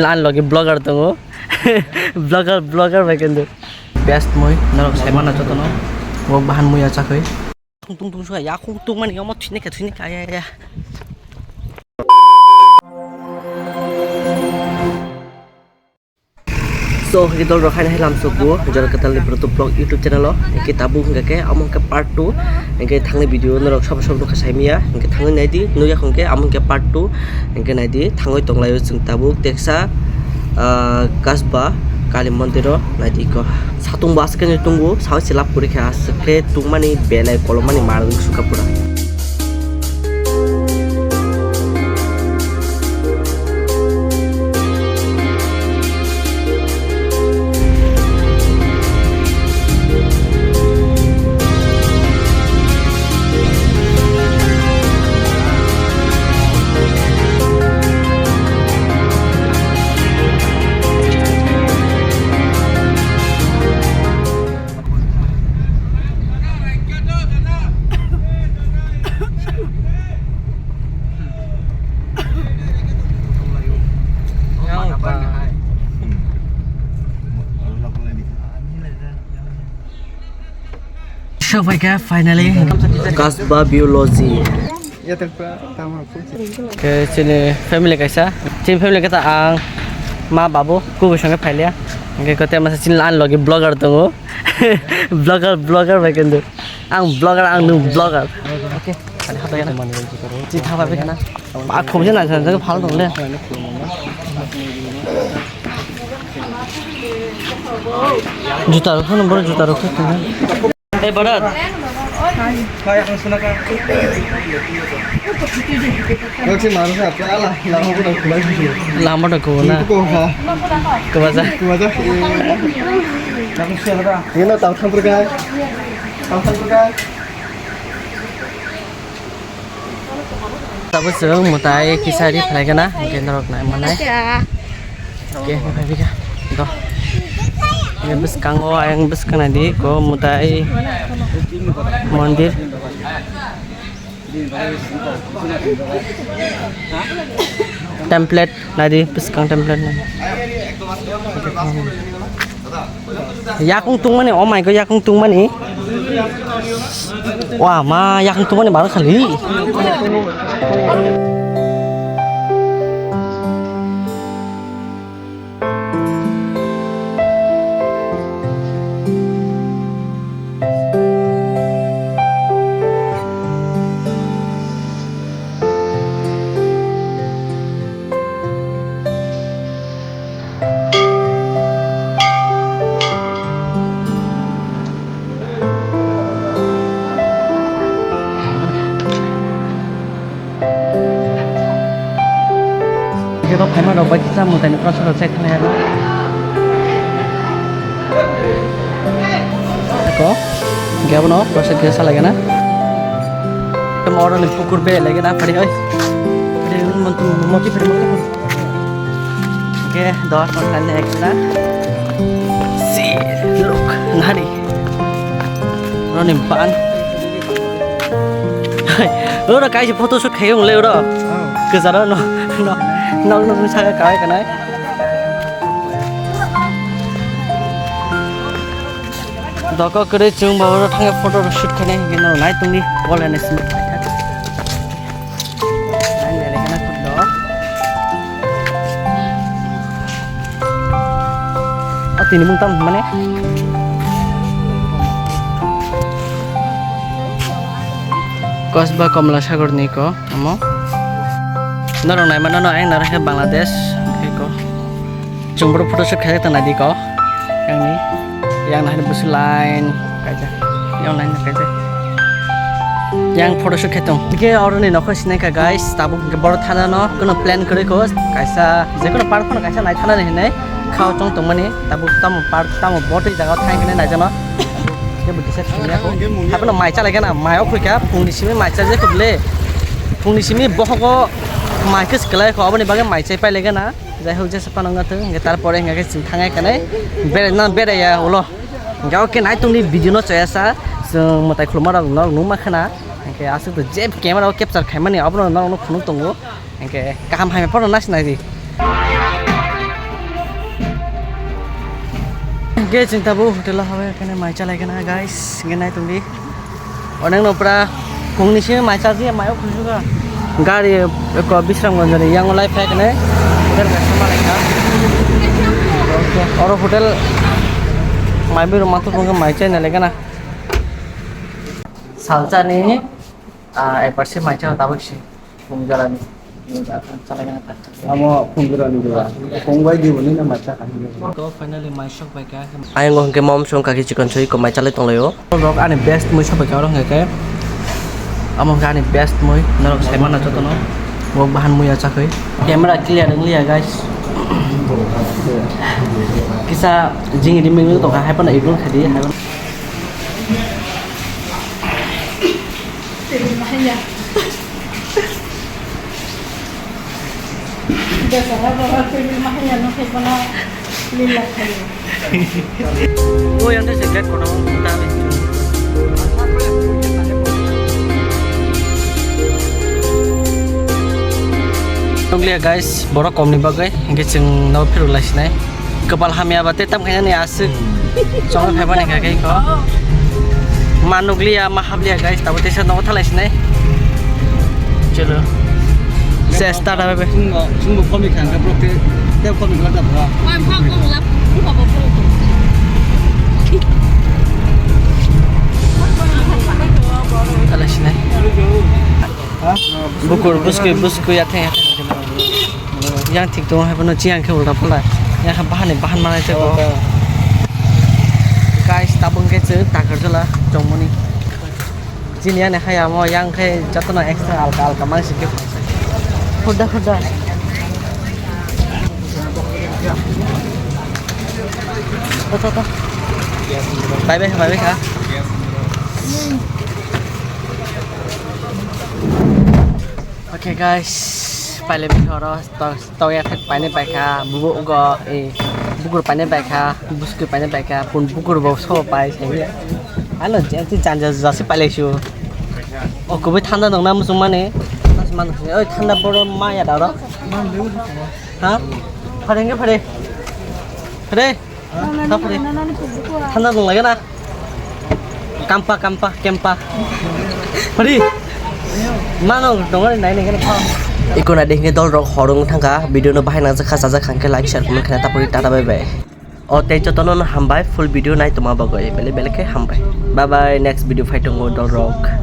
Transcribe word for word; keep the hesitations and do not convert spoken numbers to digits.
Ani logi vlogger tongo. Vlogger, vlogger bai kendo. Best mui, norok sai mana jotono. Bo bahan mui achakwi. Tung tung tung suka ya, khung tung mani omo thwini kha, thwini kha, ya, ya. So, hwnkhe dol rok haino hai lam sukgo, Jora Kwtal ni Bwrwtwk Vlog YouTube channel o. Hwnkhe tabuk hwnkha khe, amo hwnkhe part two. Hwnkhe thangni video norok sobo sobo nukha saimanya. Hwnkhe thangwi naidi, nukya hwnkhe amo hwnkhe part two. Hwnkhe naidi, thangwi tonglaio chwng tabuk teksa, ah, Kasba Kali Mondir o naidi ko. Satung bo aswk khe tongo, sawi se lab kwrwi kha, aswk khe tungmani belai kolomani mar wng sukha pura. Sokphaikha finally Kasba Biology. Ke chini family kaisa, chini family khe ta ang, ma, babu, kubui songkhe phailiya. Hwnkhe kote masa chini ani logi vlogger tongo. Vlogger, vlogger bai kendo. Ang vlogger, ang nwng vlogger. Okay. Chini thangbai khana. Ba khumse na sa phal dong le. Juta rok phano boro juta rok phano. Hey, brother. Kau sih marah apa? Alah, lama udah kuat gitu. Lama udah kuat, nah. Itu kok, ha? Kuat, sah. Kuat, sah. Ini tahu kan, pergi? Tahu kan, pergi? Tabuk chwng mwtai kisa ri phlai gana, hwnkhe norok nai manai. Hwnkhe phai phi kha. Do. Hwnkhe bwskango ayang bwskang nai di, ko mwtai mondir. Template. Naidi bwskang template nai. Yakung tungmani, oh my god, yakung tungmani. Wah, ma, yakung tungmani baru kali. Hwnkhe to phaima rok bai kisa mwtai ni prasad rok chai thangya. Eko hwnkhe abono prasad kisa salai gana. Tamo oro ni pukur be lai gana phari oi. Phari moti phari moti. Hwnkhe dor pon kali ekna. Si, look, nari. Roni ban. Oro kaisa photoshoot khaiyung le oro. Oh. Kwcharo no, no, no, no, saka kawai kanai. Doko kwrwi chwng bo oro thangwi photoshoot khainai hwnkhe no nai tongdi. Wall and Smith. Ang nai lekha na khud do. O tini mung tam mane. Kosba Komla Sagor ni ko amo. Norok nai mano no ayang naro khe Bangladesh khe ko. Chwng boro photoshoot khaijak tong nai di ko. Yang ni, yang nahani busu line kaijak. Yang line kaijak. Yang photoshoot khai tong. Hingke oro ni nokho sinai kha guys, tabuk hingke boro thana no kono plan kwrwi ko. Kaisa, je kono park phano kaisa nai thana ni hinui khao chong tongmani. Tabuk tamo park, tamo botwi jaga thang hinui nai jano. Kebo kisa thangya ko. Hapono mai chalai gana, mai o khuika, phungni simi mai chaje khuble. Phungni simi bohogo mai khe kwlai kho, aboni bagwi mai chai pai lai gana. Jai hok, jesa phano wngya thung, hingke tarpore hingke chwng thangai kanai, bere na bere ya ulo. Hingke oke nai tongdi video no choya sa, chwng mwtai khuluma rok norok nukma khana, hingke aswk to jeb camera o capture khaimani abono norok no phunuk tongo, hingke kaham hamya phano nasi nai di. Ge chwng tabuk hotel o habai khe mai chalai khe na guys, hwnkhe nai tongdi. Onekno pura phungni simi mai chaji, mai o khulsuka. Gari eko Bisramganj ni yang lai phai khe nai hotel kaisa malai kha. Oro hotel mai biro mathok phungkhe mai chai nai lai khe na. Salsa ni, ah, ekbar se mai chao tabuk se. Phung jora ni. Amo phung jora ni jora. Phung bai di boni na mai cha kha. To finally mai sok bai kha. Ayang hwnkhe mom song kaki chikon soi ko mai chalai tong laio. Rok ani best mui sok bai kha oro hwnkhe. Amo hwnkhe ani best mui norok sai mana joto no. Bo bahan mui ya chakhoi. Camera clear wng liya guys. Kisa jing ri ming tong kha hai phano ignore khai di. Table mahanya. Biasa lah bawa table mahanya no kayak mana lila kayak. Oh, yang tu sekat kono tali. Nukliya guys, borok kom ni bagwi hingke chwng no phirok lai sinai. Kwpal hamya ba tei tam khainani aswk. Chongwi phaiba ni kha khe kho. Ma nukliya, ma habliya guys, tabo teisa nogo thalai sinai. Chalo. Ses, tata bye bye. Chwngbo, chwngbo komi kha, hwnkhe borok tei, tei komi kha da bra. Thalai sinai. Bukur, buskui, buskui, yatheng, yatheng. Yang thik tongo hai phano chiyang khe ulta phalta. Yang khe bahan ni bahan manai tei bo. Guys, tabuk khe chwng takar jala chongmani. Chini yani hai amo yang khe jotono extra alka alka mansi khe. Huda huda. To to to. Bye bye bye bye kha. Okay guys, pailai bini oro to, to ya thak paine paikha, bubu go, eh, bukur paine paikha, buskui paine paikha, pun bukur bo so pai sai. Ano jati janja jasi pailai su. O kubai thanda nong na musung mane. Oi thanda boro ma ya daro. Ha? Phare nge phare. Phare. Thanda dong lage na. Kampa kampa kempa. Phari. Mano dong nai nai kena. Iko na ding dol rok horong thangka video no bahai nang jakha sajak hangke like share comment khana tapuri tata bye bye. O tei jotono no hambai full video nai toma bagwi bele bele khe hambai. Bye bye, next video phai tongo dol rok.